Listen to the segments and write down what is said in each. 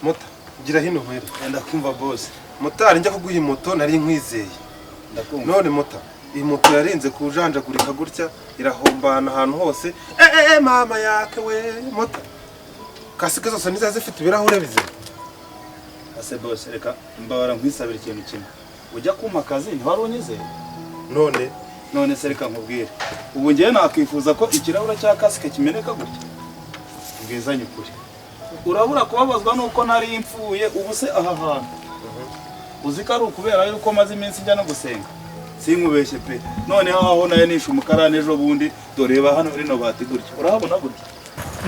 Mota, gira hino nkwere. Ndakumva, boss. Motari, njya kuguha moto nari nkwizeye. Ndakumva. None mota, iyi moto yarenze kujanjagurika gutya, irahombana ahantu hose. Eh eh eh, mama yake we! Mota, kasike zose niza zifite ibirahure bizima? Ase boss, reka mbabara nkwisabira ikintu kimwe. Ujya kumpa akazi ntiwari unyizeye? None? None se reka nkubwire, ubu ngewe nakwifuza ko ikirahure cya kasike kimeneka gutya? Mbwizanye ukuri, urabura kubabazwa nuko nari mfuye. Ubu se aha hantu uzi ko ari ukubera yuko maze iminsi njya no gusenga? Sinkubeshye pe. Noneho aho nayo nishe umukarani ejo bundi, doreba hano rino bati gutya, urahabona gutya,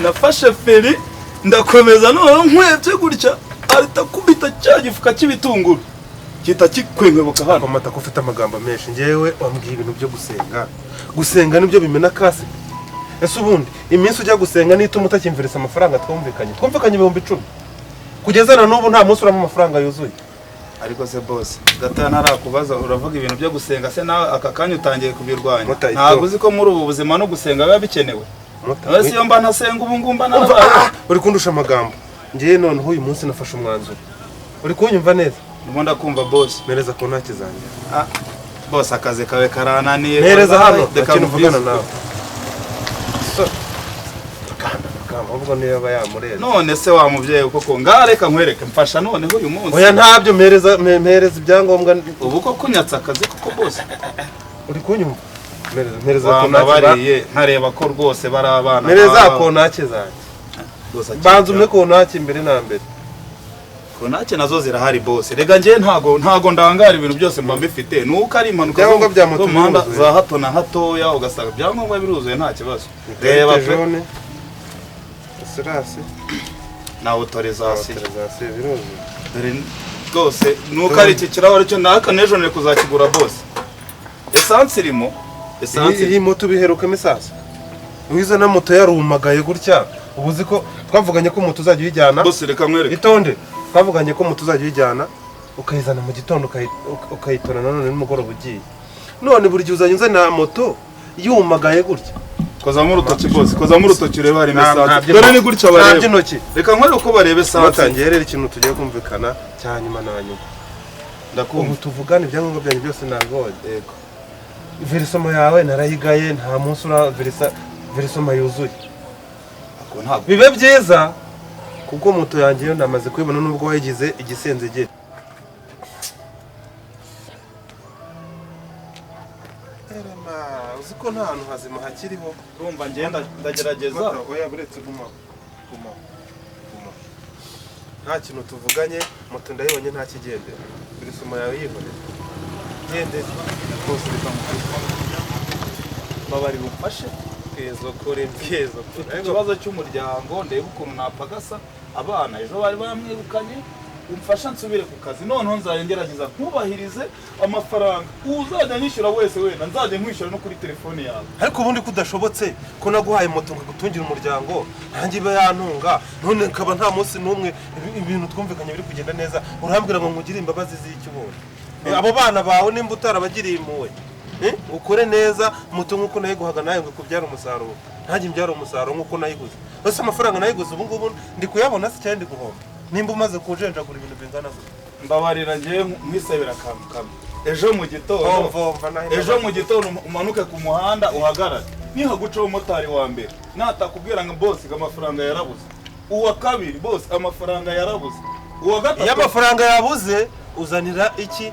nafashe feri ndakomeza, noneho nkwebye gutya ahita akubita cya gifuka cy'ibitunguru gihita kikwenkebuka hano. Mata, ko ufite amagambo menshi, ngewe wambwiye ibintu byo gusenga. Gusenga nibyo bimena kasike? Ese ubundi iminsi ujya gusenga nituma utakimvirisa amafaranga twumvikanye? Twumvikanye 10,000, kugeza na n'ubu nta munsi uramo amafaranga yuzuye. Ariko se boss, gatoya ntarakubaza, uravuga ibintu byo gusenga, se nawe aka kanya utangiye kubirwanya? Mota, Ntabwo uzi ko muri ubu buzima no gusenga biba bikenewe? Mota, Ese iyo mba ntasenga ubu ngubu mba Umva, narabaye? ah, uri kundusha amagambo. Ngewe noneho uyu munsi nafashe umwanzuro. Uri kunyumva neza? Ndimo ndakumva, boss. Mpereza ku ntaki zanjye. Ah, boss, akazi kawe karananiye. Mpereza hano. Reka Nta kintu mvugana nkubwize. nawe. So kanda kamba, ahubwo niyo aba yamureze. None se wa mubyeyi koko, ngaha reka nkwereke, mfasha noneho uyu munsi. Oya, ntabyo. Mpereza, mpereza ibyangombwa. Ubu koko unyatse akazi koko, boss? Uri kunyumva? Mpereza, mpereza ku ntaki. Wambabariye nkareba ko rwose bari abana Mpereza nk'aba. ku ntaki zanjye. Boss, akira. Banza umpe ku ntaki mbere na mbere. Kontake nazo zirahari, boss. Rega njye ntago ndangara, ibintu byose mba mbifite, nuko ari impanuka Ibyangombwa bya moto zo mu muhanda biruzuye? za hato na hatoya, ugasanga ibyangombwa biruzuye, nta kibazo. Reba pe. Jaune, assurance Na autorisation. Autorisation biruzuye. Dore rwose nuko ari iki kirahure cyo naka n'ejo nari kuzakigura, boss. Essence irimo, essence. Iyi moto biherukamo isaso wiza na moto yarumagaye gutya. Ubu uzi ko twavuganye ko moto uzajya uyijyana? Boss, reka nkwereke. Itonde, twavuganye ko moto uzajya uyijyana ukayizana mu gitondo, ukayitora nanone nimugoroba ugiye. None buri gihe uzajya uzana moto yumagaye gutya? Kozamo urutoki, boss, kozamo urutoki urebe, harimo Nta essence. Dore ni gutya Nta bareba. by'intoki. Reka nkwereke uko bareba essence. Mutangiye rero, ikintu tugiye kumvikana cya nyuma na nyuma. Ndakumva. Ubu tuvugane, ibyangombwa byanjye byose nabibonye. Yego. Versement yawe narayigaye, nta munsi ura verisa versement yuzuye. Ako ntabwo Bibe byiza, kuko moto yanjye yo namaze kuyibona, nubwo wayigize igisenzegeri. Erema, uzi ko nta hantu hazima hakiriho? Urumva ngenda ndagerageza. Mata, oya, buretse, guma, guma, guma. Nta kintu tuvuganye, moto ndayibonye, nta kigendera. Versement yawe yihorere, gende. Rwose reka nkwereke, babarira umfashe. Bwizo kuri mbwizo. Mfite ikibazo cy'umuryango, ndebe ukuntu napagasa abana, ejo bari bamwirukanye. Umfasha nsubire ku kazi, noneho nzajya ngerageza nkubahirize amafaranga. Uzajya nyishyura wese, wenda nzajya nkwishyura no kuri telefone yawe. Ariko ubundi ko udashobotse, ko naguhaye moto ngo igutungire umuryango, nanjye ibe yantunga, none nkaba nta munsi n'umwe ibintu twumvikanye biri kugenda neza, urambwira ngo nkugire imbabazi z'icyo? Ubundi abo bana bawe nimba utarabagiriye impuhwe, ukore neza moto nk'uko nayiguhaga, nawe ngo ikubyare umusaruro, ntanjye mbyare umusaruro nk'uko nayiguze. Ese amafaranga nayiguze ubu ngubu ndi kuyabona se, cyangwa ndi guhomba, nimba umaze kujenjagura ibintu bingana gutya? Mbabarira ngewe nkwisabira akantu kamwe. Ejo mu gitondo, Mva, mva. ejo mu gitondo umanuke ku muhanda uhagarare, nihagucaho umumotari wa mbere natakubwira ngo boss, ngo amafaranga yarabuze, uwa kabiri, boss, amafaranga yarabuze, uwa Iyo gatatu. amafaranga yabuze, uzanira iki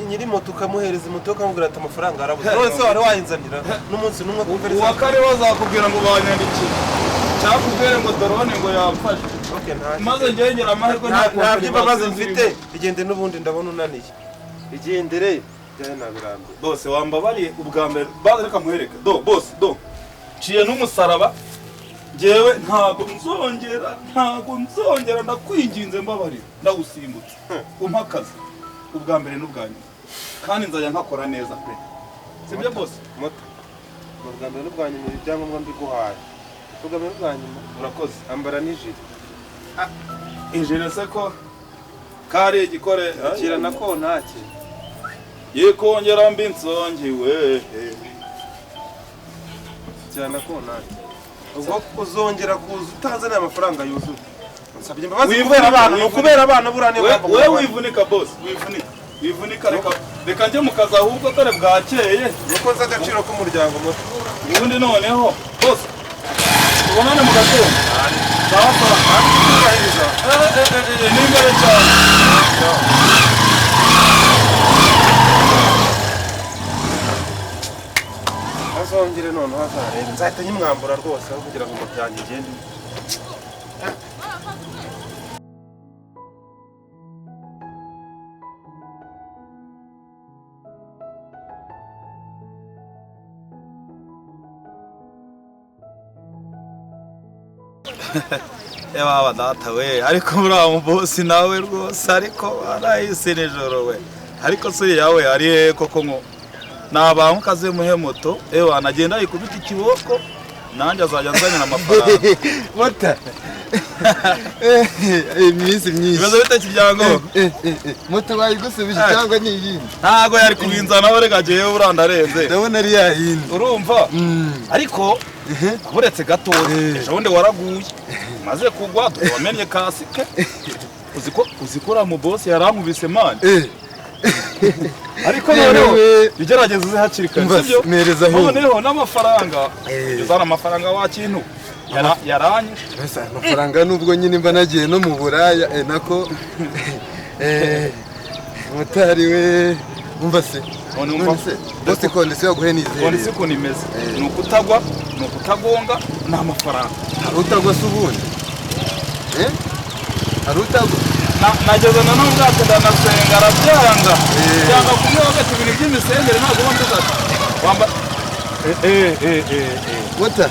nyiri moto, ukamuhereza moto, ukamubwira ati amafaranga yarabuze. None se wari wayinzanira n'umunsi n'umwe kumva? Uwa kane bazakubwira ngo banyandikiye, cyangwa kubwire ngo drone ngo yamfashe. Okay, nta Maze ngewe ngira amahirwe, nta by'imbabazi nta mfite. Igende, n'ubundi ndabona unaniye, igendere, byawe nabirambiwe. Boss, wambabariye ubwa mbere baza. Reka nkwereke, do boss, do nciye n'umusaraba. Ngewe ntago nzongera, ntago nzongera, ndakwinginze mbabarira, ndawusimbutse. Umpa akazi ubwa mbere n'ubwa nyuma, kandi nzajya nkakora neza pe. Sibyo, boss? Moto ni ubwa mbere n'ubwa nyuma, ibi byangombwa mbiguhaye, ubwa mbere n'ubwa nyuma. Urakoze. Ambara n'ijire. Ijire se ko kari igikore? Akira na kontake. Yikongera mbi nsongiwe. Akira na kontake. Ubwo uzongera kuza utanzaniye amafaranga yuzuye. Nsabye imbabazi kubera abana, ni ukubera abana burane. Wewe wivunika boss, wivunika. Wivunika reka njye mu kazi ahubwo dore bwakeye. Nuko nzi agaciro k'umuryango muto. Ubundi noneho boss tubonane mu gatondo. Sawa sawa. Ni imbere cyane. Azongere noneho azarebe nzahita nyimwambura rwose aho kugira ngo moto yanjye igende. Ewa data we, ariko muri bosi nawe rwose, ariko arahise nijoro we, ariko se yawe ari he koko ngo nabantu kaze muhe moto, ewa nagenda yikubita ikiboko nanjye azajya anzanira amafaranga. Mota iminsi myinshi ibibazo bite kiryango? Moto bayigusubije cyangwa ni iyindi? Ntago yari kubinzana reka jewe urandarenze. Ndabona ari yayindi. Urumva? Ariko uretse gatoya ejo bundi waraguye maze kugwa wamenye kasike uziko mu boss yarankubise man. Ariko noneho igerageza uze hakiri kare sibyo? Noneho n'amafaranga uzana amafaranga wa kintu yaranyishe. Amafaranga nubwo nyine mba nagiye no mu Buraya nako motari we umva se none se boss kondisiyo yaguhe nizere. Kondisiyo ukuntu imeze ni ukutagwa ni ukutagonga ni amafaranga. Hari utagwa se ubundi? Hari utagwa? Nageze na none ubwato ndanasenga arabyanga byanga kumwe hagati ibintu by'imisengere ntabwo uba mbizi wamba Mota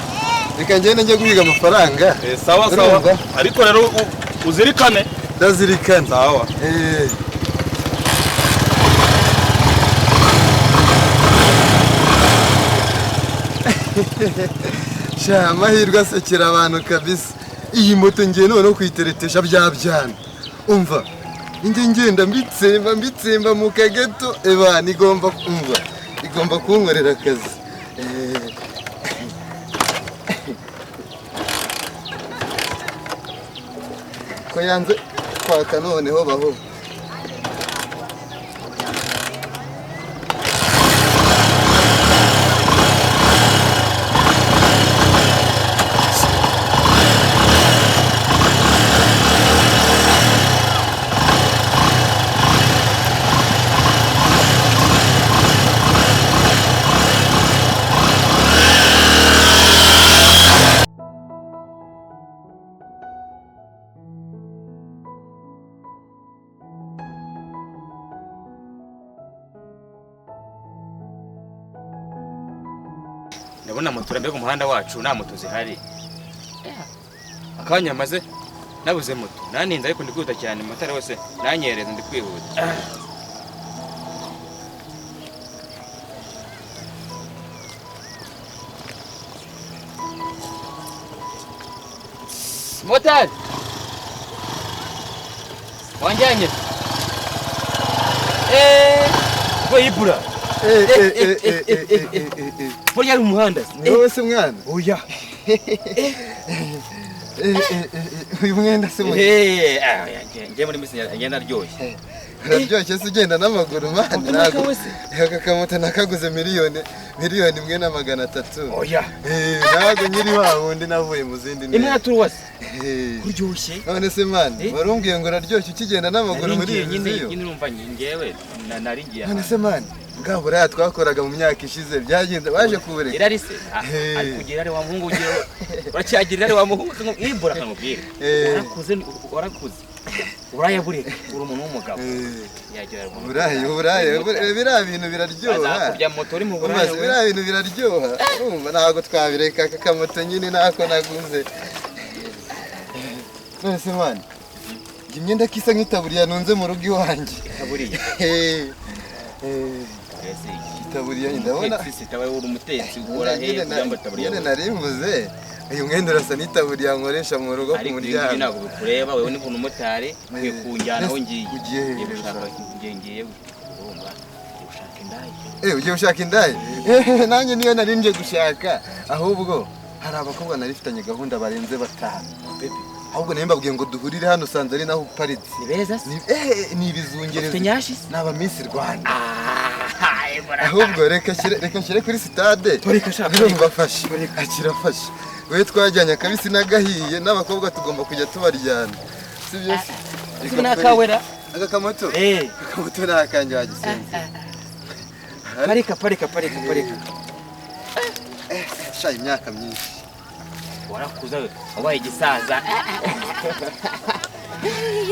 reka ngende njye guhiga amafaranga. Sawa sawa, ariko rero uzirikane. Ndazirikana. Sawa. Sha amahirwe asekera abantu kabisa. Iyi moto ngiye noneho kuyiteretesha bya byana. Umva njye ngenda mbitsemba mu kageto eba nigomba umva igomba kunkorera akazi. Ko yanze kwaka noneho baho. Ndabona moto mbega umuhanda wacu nta moto zihari. Akanya maze nabuze moto naninze ariko ndikwihuta cyane motari wese nanyereza ndikwihuta. Motari wanjyanye we ibura. Burya ari umuhanda. Ni wowe se mwana? Oya. Uyu mwenda se mwana? Njye muri misi ngenda aryoshye. Araryoshye se ugenda n'amaguru mwana? Ntabwo. Aka kamoto nakaguze miliyoni 1,300,000. Oya. Ntabwo nyiri wa wundi navuye mu zindi ntera. Imwe turuwase. Kuryoshye. None se mwana, warumbwiye ngo uraryoshye ukigenda n'amaguru muri iyi nziyo. Nyine urumva ngewe nari ngiye. None se mwana, bwa buraya twakoraga mu myaka ishize byagenze baje kubureka. Irari se ari kugira ari wa muhungu ugira uracyagira ari wa muhungu ibura kamubwira. Warakuze warakuze. Buraya bureka uri umuntu w'umugabo. Yagira umuntu. Buraya biriya bintu biraryoha. Azakubya moto uri mu buraya. Biriya bintu biraryoha. Urumva ntabwo twabireka aka kamoto nyine nako naguze. None se mwana, imyenda kisa nk'itaburiya nunze mu rugo iwanjye. Itaburiya. Itaburiya ndabona. Uri umutetsi ukora he kujyamba itaburiya. Nyine narimbuze. Uyu mwenda urasa n'itaburiya nkoresha mu rugo ku muryango. Ariko ntabwo bikureba wewe ni umumotari ukwiye kunjyana aho ngiye. Ugiye ngiye urumva gushaka indaya. Ugiye gushaka indaya? Nanjye niyo nari nje gushaka. Ahubwo hari abakobwa narifitanye gahunda barenze 5. Bebe. Ahubwo nayo mbabwiye ngo duhurire hano sanze ari naho uparitse. Ni beza se? Ni ibizungerezi. Ufite nyashi? Ni aba Miss Rwanda. Ahubwo reka nshyire kuri sitade. Mbafashe. Akirafashe. We twajyanye akabisi n'agahiye n'abakobwa tugomba kujya tubaryana. Sibyo se? Sibyo nakawera. Aka kamoto? Akamoto ni akanjye wagisenze. Parika. Sha imyaka myinshi. Warakuze wabaye igisaza.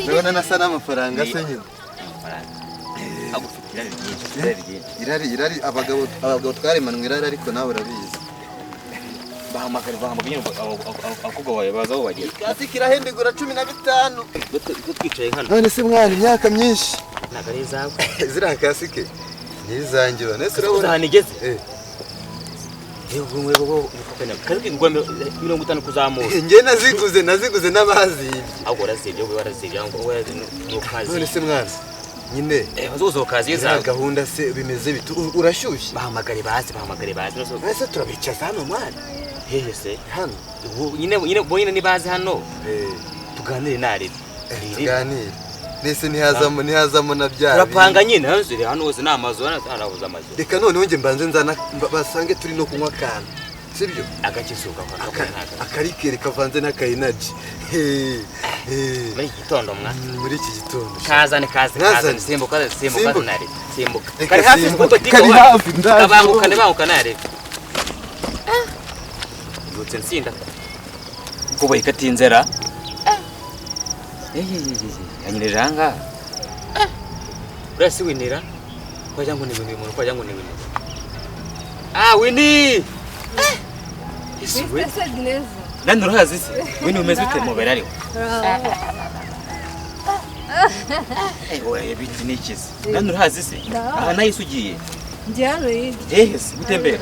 Ndabona nasa n'amafaranga se nyine. Agufite irari ryinshi. Irari abagabo twaremanwe irari ariko nawe urabizi. Bahamagara nyine abakobwa bawe baza aho bagera. Ikasi kirahendigura 15. Ko twicaye hano. None se mwana imyaka myinshi. Ntabwo ari izawe. Ziriya kasike ni izanjye none se urabona ahantu igeze. Kazi kugura 50 kuzamura. Nge naziguze n'abazibye. Ahubwo warazibye wowe warazibye ngo nukazi. None se mwana nyine bazozokazi za gahunda se bimeze bitu urashyushye. Bahamagare bazi. Ese turabicaza hano mwana. Hehe se hano. Nyine bonyine nibaze hano. Tuganire nari. Tuganire. Nese ntihazamo na bya. Turapanga nyine hano hose ni amazu hano amazu. Reka noneho nge mbanze nzana basange turi no kunywa akantu. Sibyo? Agakisuka akarikeri kavanze n'akayinaji. Muri iki gitondo mwa. Muri iki gitondo. Kazane simbuka nari. Simbuka. Kari hafi ndaje. Banguka nari. Ndutse nsinda. Kuboye katinzera. Yanyireje ahangaha. Uriya si winira? Ko wagira ngo ni Winnie umuntu, ko wagira ngo ni Winnie. Ah, Winnie! Nani urahazi se? Winnie umeze ute mubere ariwe? Oya biti ni iki se? Nani urahazi se? Aha nahise ugiye? Ndi hano hirya. Hehe se gutembera?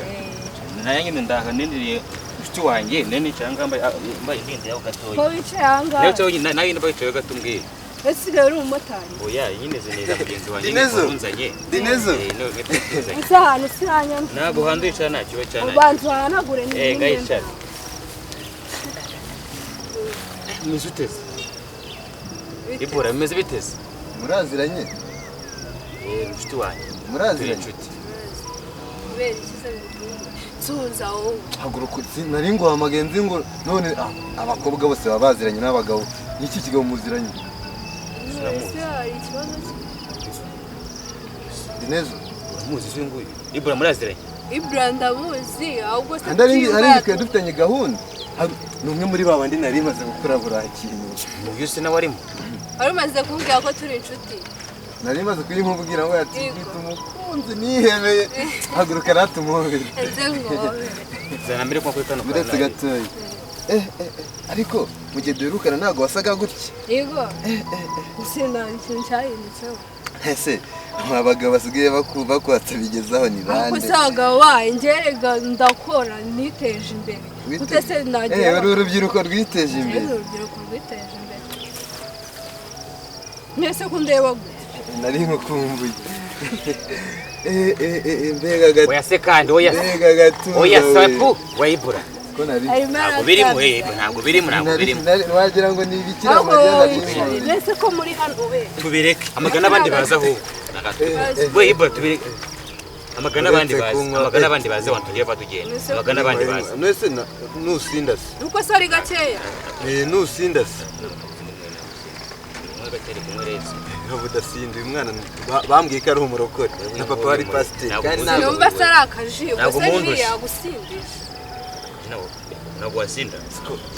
Naye nyine ndaha nindiriye mushiki wanjye nene cyangwa mbaye ndende yaho gatoya. Ko wicaye aha ngaha? Nawe nyine bayicaye gato umbwire. Ese usigaye uri umumotari? Oya nyine neza mugenzi wanjye warunzanye. Dinezo. Ese ahantu si hanyana. Ntabwo handu yicara nta kiba cyane. Ubanza uhanagure ni. Ngayicara. Umeze ute se? Ibura bimeze bite se? Muraziranye? Mushiki wanjye. Muraziranye? Inshuti. Kubera iki se nsunza wowe? Haguruka nari nguhamagaye nzi ngo none abakobwa bose baba baziranye n'abagabo. Niki kigabo muziranye? Ese hari ikibazo ki? Dinezo. Uramuzi se nguyu? Ibura muraziranye? Ibura ndamuzi ahubwo se ari dufitanye gahunda. Ni umwe muri babandi nari maze gukora burakintu. Uyu se nawe arimo? Wari umaze kumbwira ko turi inshuti. Nari maze kuyimubwira ngo ati umukunzi nihebeye. Haguruka ratumuhobere. Zana mbere kwa kano. Uretse gatoya. Ariko mu gihe duherukana ntabwo wasaga gutya. Yego. Sinda ikintu cyahindutseho. Ese abagabo basigaye bakwatsa bigezaho ni bande? Ariko se abagabo banjye erega ndakora niteje imbere. Gute se nagira? Uru urubyiruko rwiteje imbere. Urubyiruko rwiteje imbere. Mwese kundeba gute? Nari nkukumbuye. Mbega gato. Oya se kandi oya. Mbega gato. Oya sapu wayibura. Ntabwo birimo ntabwo birimo ntabwo birimo. Wagira ngo ni ibikira Mariya na Mbese ko muri hano we. Tubireke. Amagana abandi baza ahubwo. We ibura tubireke. Amagana abandi baza. Amagana abandi baza wantu tugiye batugenda. Amagana abandi baza. Nese nusinda se. Nuko se ari gakeya. Nusinda se. Ntabwo udasinda uyu mwana bambwiye ko ari umurokore na papa wari pasiteri kandi ntabwo numva se ari akaji ubwo se ji yagusindisha. Ntabwo wasinda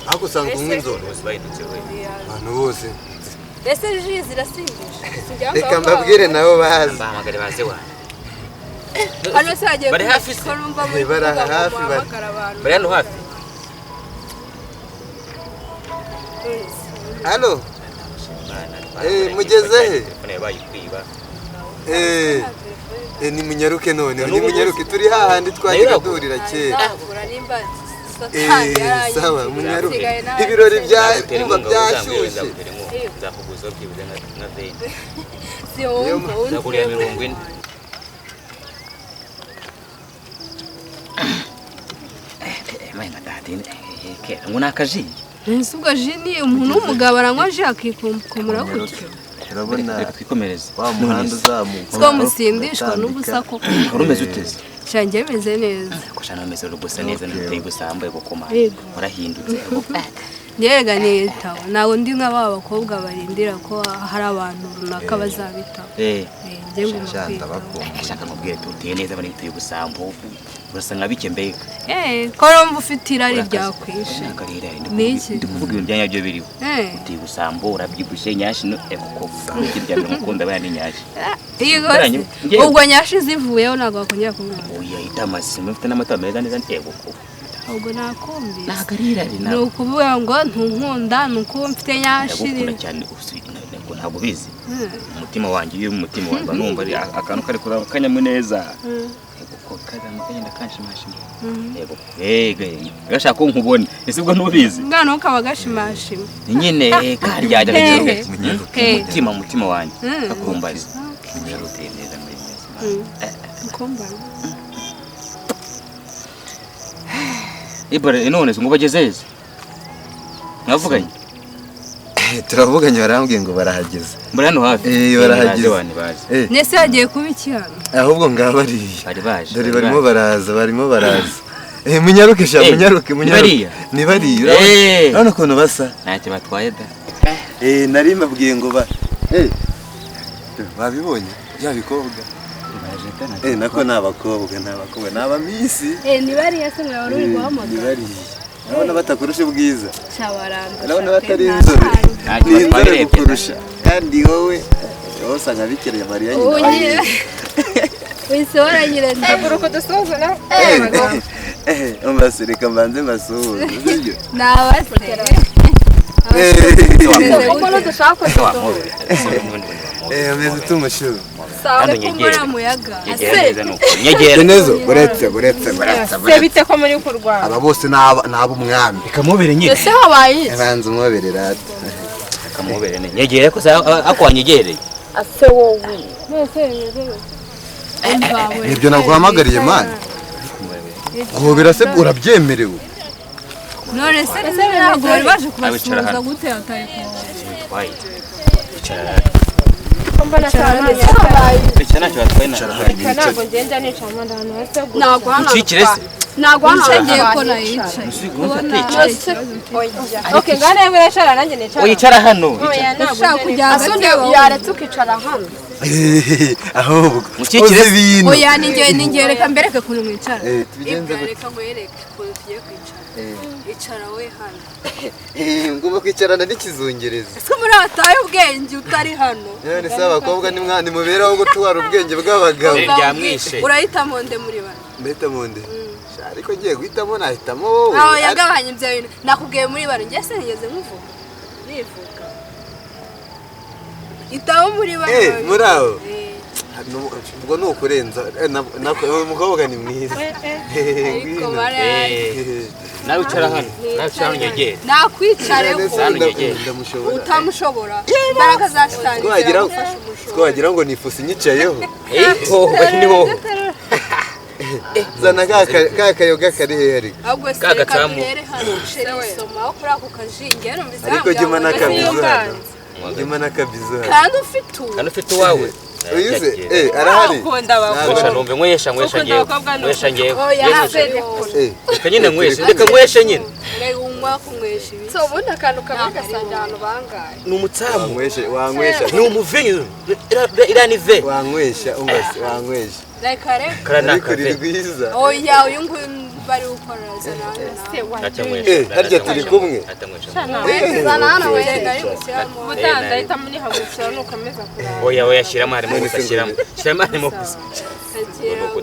ariko usanga unywa inzoga abantu bose ese ji zirasindisha. Reka mbabwire nabo bazi. Bahamagare baze wa hano se hagiye bari hafi se bari hafi bari hano hafi. Halo mugeze he? Ni munyaruke none ni munyaruke turi hahandi twagiye duhurira kera. Sawa munyaruke ibirori bya umva byashyushye. Nzakuguza byibuze nka veni. Nzakugurira 40. Mayi nka dadi ngo ni akaji. Nese ubwo jini umuntu w'umugabo aranywa ji akikomora gutyo. Urabona Reka twikomereze. Wa muhanda uzamuka. Siko musindishwa n'ubusa koko. Urumeze uteze? Shanjye meze neza. Ko shana meze gusa neza n'uteye gusa hambaye gukoma. Warahindutse. Nyerega niyitaho. Ntabwo ndi nka ba bakobwa barindira ko hari abantu runaka bazabitaho. Njye ngomba kwitaho. Shaka nkubwire tuteye neza bari biteye gusambu. Urasa nka bike mbega. Ko urumva ufite irari ryakwishe. Ndi kuvuga ibintu byanya byo biriho. Uteye gusambu urabyibushye nyashi no kuko kirya ngukunda bana ni nyashi. Ubwo nyashi zivuyeho ntabwo wakongera kumwumva. Oya itamasi mufite n'amata meza neza ntego. Ubwo nakumvise. Ntabwo ari irari nawe. Ni ukuvuga ngo ntunkunda ni uko mfite nyashi. Ndagukunda cyane ntabwo ubizi. Umutima wanjye iyo umutima wanjye numva ari akantu kari kuraba kanyamuneza. Yego kazama kagenda kanshimashima. Yego gashaka ko nkubone ese ubwo ntubizi. Mwana ukaba gashimashima. Nyine karyajya gakiruka. Umutima mutima wanjye kakumbariza. Uteye neza muri meza. Kumbara. Ibare none ngo bagezeze. Mwavuganye? Turavuganye barambwiye ngo barahageze. Muri hano hafi. Barahageze. Nese hagiye kuba iki hano? Ahubwo ngabariye. Bari baje. Dore barimo baraza, barimo baraza. Munyaruke sha, munyaruke, munyaruke. Ni bariya. Urabona ukuntu basa? Ntacyo batwaye da. Nari mbabwiye ngo ba babibonye bya bikobwa. Nako ni abakobwa, ni abakobwa, ni abamisi. Ni bariya se mwa wari uri guhamagara. Ni bariya. Urabona batakurusha ubwiza. Shabaranda. Urabona batari inzobe. Ni inzobe kukurusha. Kandi wowe usanga bikereye Mariya nyina. Wisora nyina ndaguruka dusuhuza na. Umva reka mbanze mbasuhuze. Sibyo? Nabase. Uko dushaka ko Ameze utumushyuho. Sawa kumbura muyaga. Nyegera. Nezo buretse buretse buretse. Se bite ko muri kurwana. Aba bose nabo umwami. Reka mubere nyine. Ese habaye iki? Banza umubere rata. Reka mubere ne. Nyegere ko akwanyegereye. Ase wowe. Mwese bimeze gute? Nibyo naguhamagariye man. Guhobera se urabyemerewe. None se ntabwo bari baje kubasuhuza gute atari ko. Icara. Wicara hano. Yaretse ukicara hano. Ahubwo uzi ibintu. Oya ninjye reka mbereke ukuntu mwicara. Reka nkwereke ukuntu tugiye kwicara. Icara we hano. Ngomba kwicarana n'ikizungereza. Ese muri abataye ubwenge utari hano. None se abakobwa nimuberaho gutwara ubwenge bw'abagabo. Urahitamo nde muri bano? Ndahitamo nde? Ariko ngiye guhitamo nahitamo wowe. Aho yagabanye ibyo bintu. Nakubwiye muri bano njye se nigeze nkuvuga. Nivuga. Itaho muri bano. Muri abo. Ubwo ni ukurenza umukobwa ni mwiza. Ariko nawe ucara hano, nawe ucara hano nyegere. Nakwicareho. Utamushobora. Imbaraga za shitani ziragufasha umushobora. Twagira ngo ni ifusi nyicayeho. Ni wowe. Zana ka kayoga kari hehe ariko. Ahubwo se reka duhere hano sheri soma aho kuri ako kajinge numvise. Ariko jya umana akabizo hano. Jya umana akabizo hano. Kandi ufite uwo. Kandi ufite uwawe. Uyuze arahari. Nkwesha numve nkwesha nkwesha ngewe. Nkwesha ngewe. Reka nyine nkweshe. Reka nkweshe nyine. Unywa kunywesha ibi. So ubundi akantu kamwe gasanga ahantu bangaye. Ni umutsamu. Wanywesha. Ni umuvinyu. Iriya ni ve. Wanywesha umva wanywesha. Reka reka. Kara Ariko ni rwiza. Oya uyu nguyu bari gukora zana hano. Harya turi kumwe. Zana hano wenda ari gushyiramo. Ubutaha ndahita munihagurukira nukomeza kurara. Oya oya shyiramo harimo gusa shyiramo. Shyiramo harimo gusa. Ngo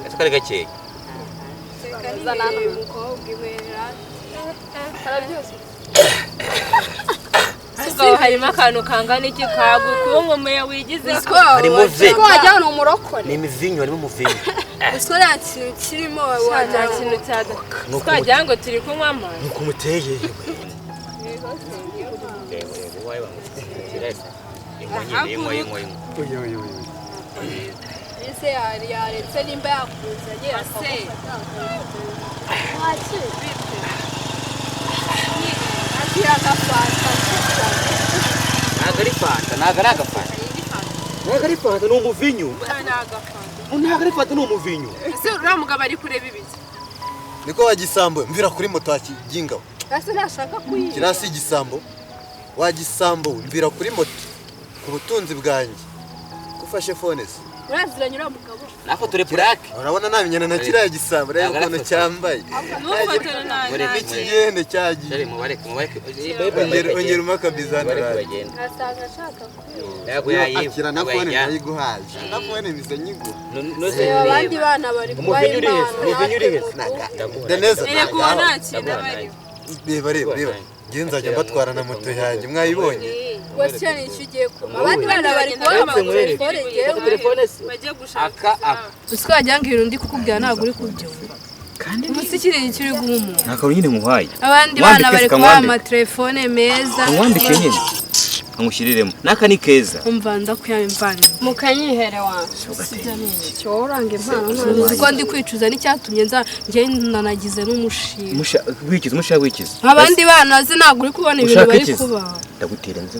Ese kari gakeya. Zana hano uyu mukobwa imwera. Karabyose. Ubwo harimo akantu kangana iki kagukungu wigize harimo ve. Ko wajya ni umurokore. Ni imivinyo harimo umuvinyo. Usiko nta kintu kirimo nta kintu cyada. Twagira ngo turi kunywa amazi. Nuko muteye. Ese yaretse nimba yakuzanye akagufata. Akira agafanta. Ntabwo ari fanta, ntabwo ari agafanta. Ntabwo ari fanta, ni umuvinyu. Ntabwo ari fanta, ni umuvinyu. Ese uriya mugabo ari kureba ibiki? Niko wagisambo, mvira kuri moto wakiginga. Ese nashaka kuyiba. Kirasi igisambo. Wagisambo, mvira kuri moto. Ku butunzi bwanjye. Kufashe phone se. Uraziranye uriya mugabo. Nafotore plaque. Urabona namenyana na kiriya gisambo, reba ukuntu cyambaye. Nufotore nabi. Ikigende cyagiye. Mubareke, mubareke. Ongera umakabiza hano. Asanga ashaka kuyiba. Yego yayiba. Akira na phone ndayiguhaye. Na phone mise nyiguha. Abandi bana bari kubaha impano. Umuvinyu uri hese. Deneza. Erega uwo nta kintu aba ariho. Reba reba reba. Ngiye nzajya mbatwara na moto yanjye mwayibonye. Wese ni icyo ugiye kuma. Abandi bana bari kubaha amatelefone ngewe. Bajye gushaka. Usiko wagira ngo ibintu ndi kukubwira ntabwo uri kubyumva. Kandi ubu si kiriya icyo uri guha umuntu. Nta kantu nyine nkuhaye. Abandi bana bari kubaha amatelefone meza. Nkwambike nyine. Nkushyiriremo. N'aka ni keza. Umva ndakuyamvana. Mukanyihere wanjye. Sibyo uranga impano none. Uzi ko ndi kwicuza n'icyatumye nza njye nanagize n'umushinga. Wikiza umushinga wikiza. Abandi bana ze ntabwo uri kubona ibintu bari kuba. Ndagutera nzi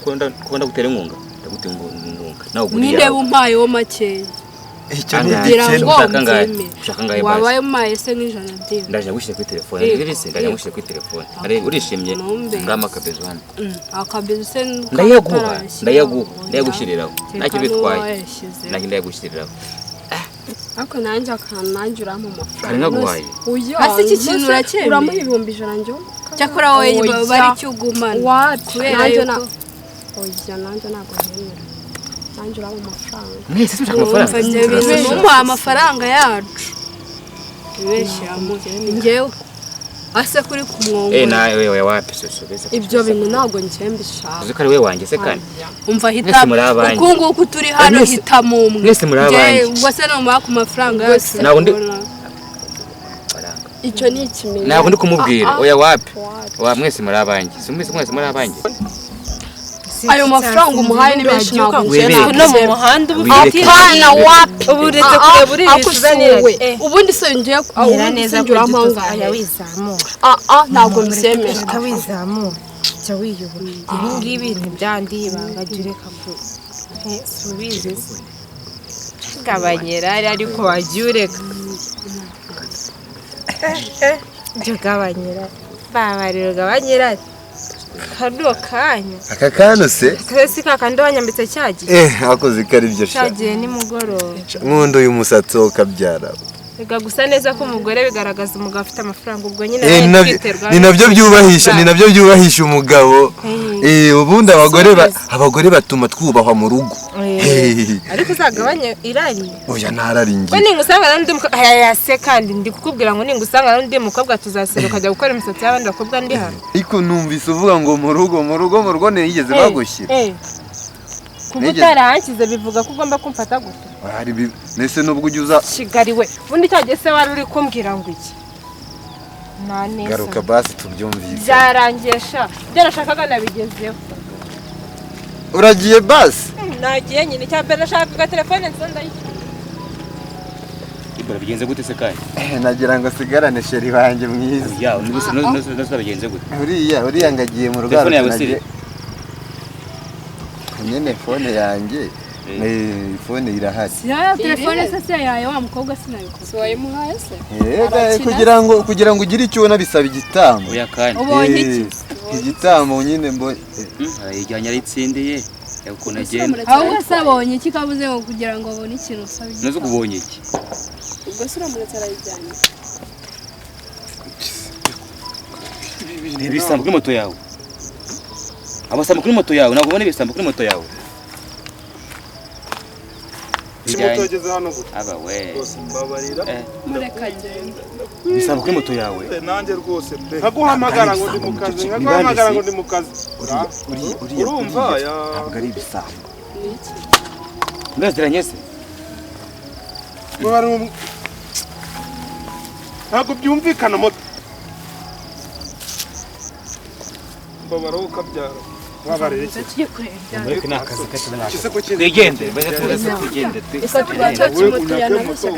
ko ndagutera inkunga. Ndagutera inkunga. Nawe ugura iyawe. Ninde umpaye wo makeya? Icyo ni igikene. Wabaye umpaye se nk'ijana by'ibyo. Ndaje gushyira kuri telefone. Ndaje gushyira kuri telefone. Urishimye? Ngama akabezo hano. Akabezo se ndayaguha, ndayaguha, ndayagushyiriraho. Ntacyo bitwaye. Ntacyo ndayagushyiriraho. Ariko nanjye akantu nanjye urampa amafaranga. Kare nkaguhaye. Hasi iki kintu uracyemeye? Uramuha 100,000 njye. Cyakora wowe bari cyo ugumana. Kubera yuko oya nanjye ntabwo nemera. Nanjye urampa amafaranga. Mwese mushaka amafaranga. Mumuha amafaranga yacu. Ibeshyiramo njyewe. Ase kuri kumwongora. Eh nawe wapi soso bese. Ibyo bintu ntabwo njye mbishaka. Uzi ko ari we wanjye se kandi. Umva hita. Uku nguku turi hano hitamo umwe. Mwese muri abanjye. Ubwo se numuha ku mafaranga yacu. Ntabwo ndi Icyo ni ikimenyetso. Ntabwo ndi kumubwira. Oya wapi. Wa mwese muri abanjye. Si mwese mwese muri abanjye. Ayo mafaranga umuhaye ni menshi ntabwo njye no mu muhanda ubu apana wapi ubu uretse kureba uri neza ubundi se ngiye ubundi se ngira amangaya wizamura ntabwo mbyemera reka wizamura jya wiyubura ibi ngibi ntibyandi ibanga jya ureka ku subize gabanyera ariko wajya ureka jya ugabanyera babarira ugabanyera kano kanya aka kano se kase kakandi wanyambitse cyagiye akoze karibyo sha cyagiye nimugoroba nkundo uyu musatsi ukabyara biga gusa neza ko umugore bigaragaza umugabo afite amafaranga ubwo nyine ni nabyo byubahisha ni nabyo byubahisha umugabo ubundi abagore batuma twubahwa mu rugo ariko uzagabanye irari oya ntarari ngiye we ningusanga n'undi mukobwa se kandi ndi kukubwira ngo ningusanga n'undi mukobwa tuzaseruka ukajya gukora imisatsi y'abandi bakobwa ndi hano ariko numvise uvuga ngo mu rugo mu rugo mu rugo ntiyigeze bagushyira kuba utarahanshyize bivuga ko ugomba kumfata gutya mbese nubwo ujya uza Kigali we ubundi cyagiye se wari uri kumbwira ngo iki nta neza garuka basi tubyumvise byarangiye sha ibyo nashakaga nabigezeho uragiye basi nagiye nyine icya mbere nashakaga telefone nziza ndayishyura Ibara bigenze gute se kandi nagira ngo sigarane sheri wanjye mwiza ya nuse bigenze gute uriya ngagiye mu rugo telefone yawe siri nyene phone yanjye phone irahari Ya telefone se se yawe wa mukobwa sinabikoze. Si wayimuhaye se? Kugira ngo ugire icyo ubona bisaba igitambo. Oya kandi ubonye iki? Igitambo nyine mbo arayijyanye arayitsindiye ukuntu agenda. Ahubwo se abonye iki kabuze ngo kugira ngo abone ikintu usaba. Nuzi kubonye iki? Ubwo se uramuretse arayijyanye. Ibisambo kuri moto yawe. Abasambo kuri moto yawe ntabwo ubona ibisambo kuri moto yawe. Moto yageze hano gute? Aba we. Rwose mbabarira. Mureka agende. Ibisambo kuri moto yawe. Nanjye rwose pe. Nkaguhamagara ngo ndi mu kazi, nkaguhamagara ngo ndi mu kazi. Uriya urumva ya ntabwo ari ibisambo. Mwaziranye se? Ntabwo byumvikana moto. Mbabara ukabyara. Babarira iki? Tujye kureba ibyawe. Mureke nakazi kacu. Twigende, baje tuze tugende.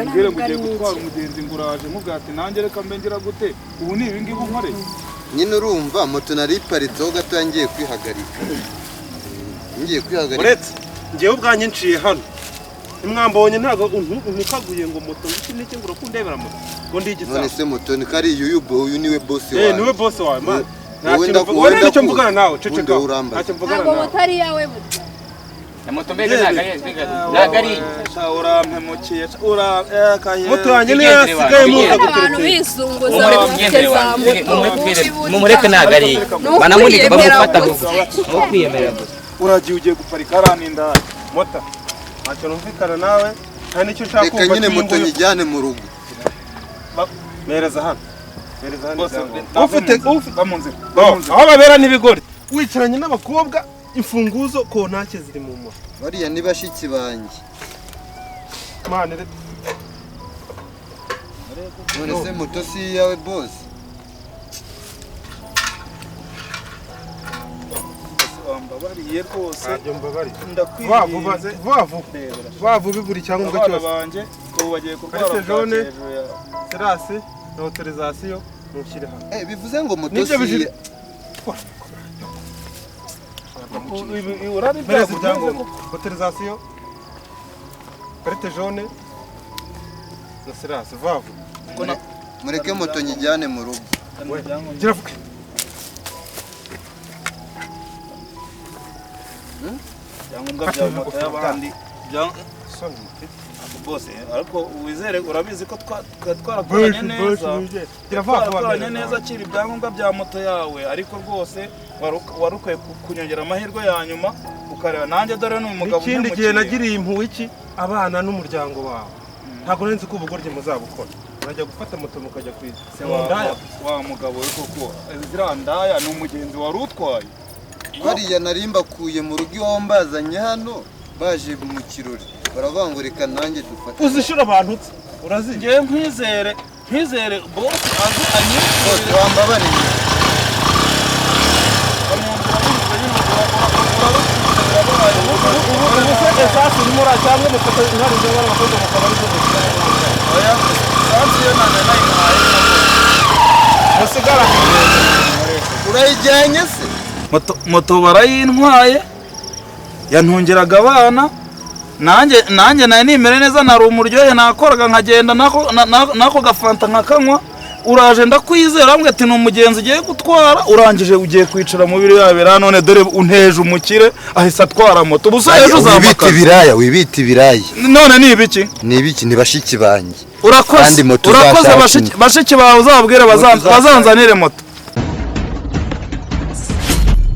Umbwire ngo ugiye gutwara umugenzi ngo uraje nkubwira ati nanjye reka mbe ngira gute ubu ni ibi ngibi unkoreye. Nyine urumva moto nari iparitseho gato ngiye kwihagarika. Ngiye kwihagarika. Uretse ngewe ubwanjye nciye hano. Nimwambonye ntago untukaguye ngo moto iki n'iki ngo urakundebera moto. Ngo ndi igisambo. None se moto ni kari uyu niwe boss wawe. Eh niwe boss wawe man. Wowe Ntacyo mvugana nawe ceceka. Ntacyo mvugana nawe. Ntabwo moto ari yawe burya. Moto mbega ntago ari urampemukiye moto yanjye niyo yasigaye muza abantu bisunguza bafite za moto mumureke ntago ari banamunika bamufata gusa no kwiyemera gusa uragiye ugiye guparika araninda mota ntacyo numvikana nawe nta nicyo ushaka kumva. Reka nyine moto nyijyane mu rugo. Mereza hano mereza hano ufite bamunzira aho babera n'ibigori wicaranye n'abakobwa imfunguzo ko ntacyo ziri mu moto. Bariya ni bashiki banjye. Mane none se moto si iyawe boss? Wambabariye rwose. Ntabyo mbabariye. Ndakwinginze. Vuba vuba buri cyangombwa cyose. Abana banjye ubu bagiye kurwara jaune serasi na autorisation nushyire hano. Bivuze ngo moto si Mereza ibyangombwa. Autorisation, carte jaune na serasi vavu. Mureke moto nyijyane mu rugo. Gira vuba. Ibyangombwa bya moto y'abandi bose ariko wizere urabizi ko twarakoranye neza. Twarakoranye neza akira ibyangombwa bya moto yawe ariko rwose wari ukwiye kunyongera amahirwe ya nyuma ukareba nanjye dore ni umugabo. Ikindi gihe nagiriye impuhwe iki abana n'umuryango wawe ntabwo nzi ko ubugoryi muzabukora. Urajya gufata moto mukajya kwiza ndaya wa mugabo we koko ziriya ndaya ni umugenzi wari utwaye. Bariya nari mbakuye mu rugo iwawe mbazanye hano baje mu kirori baravuga ngo reka nanjye dufate. Uzishura abantu urazi ngewe nkwizere boss azi anyizere wambabariye. Ubu se esasi urimo cyangwa mufata intare z'abana bakobwa mukaba ari oya esansi yo ntabwo nayimuhaye musigara urayijyanye se moto barayintwaye yantungiraga abana nanjye nari nimere neza nari umuryohe nakoraga nkagenda nako gafanta nkakanywa. Uraje ndakwizera mbwe ati ni umugenzi ugiye gutwara urangije ugiye kwicara mu biri yabera none dore unteje umukire ahise atwara moto. Ubu se ejo uzamaka ibiraya wibita ibiraya none ni ibiki? Ni ibiki? Ni bashiki banjye. Urakoze urakoze bashiki bawe uzababwire bazanzanire moto.